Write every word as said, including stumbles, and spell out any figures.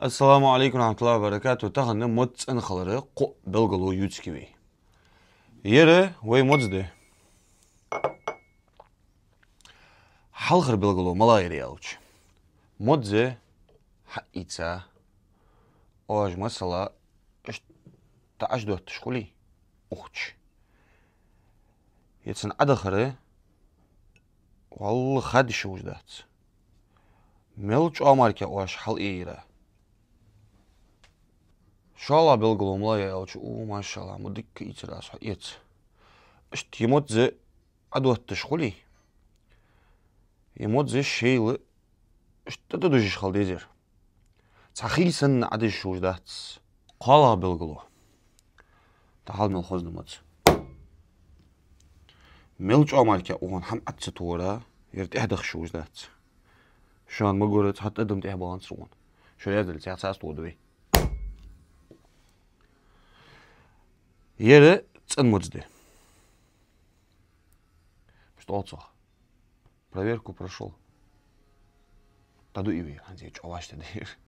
Ассаламу Ӏалайкум ва рахьматуллахӀи ва баракатухӀ. Тахан модз цӀена хилара кхо белгало ювцаргья вай. Ер вай модз да. Хьалхара белгало малагӀа я аьлча, модз хьаийца, оаш масала, иштта Ӏодотташ хуле укх чу, е цун Ӏодахар валлахӀи хаддаш хулаш дац. Мел чӀоагӀа мара оаш хьалъяйра. ШоллагӀа белгало малагӀа я аьлча, у, машаллахӀ, ма дика ийцар аз хьо, эца. Иштта е модз Ӏодотташ хуле, е модз шоайла иштта тӀадужаш хила дезар. Цхьа хий санна Ӏодужаш хулаш дац. КхоалагӀа белгало. Тахан мел хоза да модз. Мел чӀоагӀа мара укхун хӀама Ӏо ца тохара, ер тӀехьа дахаш хулаш дац. Шоана ма гора, цхьа тӀадам тӀехьа баханзар укхун. Шо яздале цхьацца аз тоха да вай. Ер цӀена модз да. Мишта оал цох? Проверку прошёл. ТӀадуи вай, хӀанз чӀоагӀа вӀаштӀехьа да ер.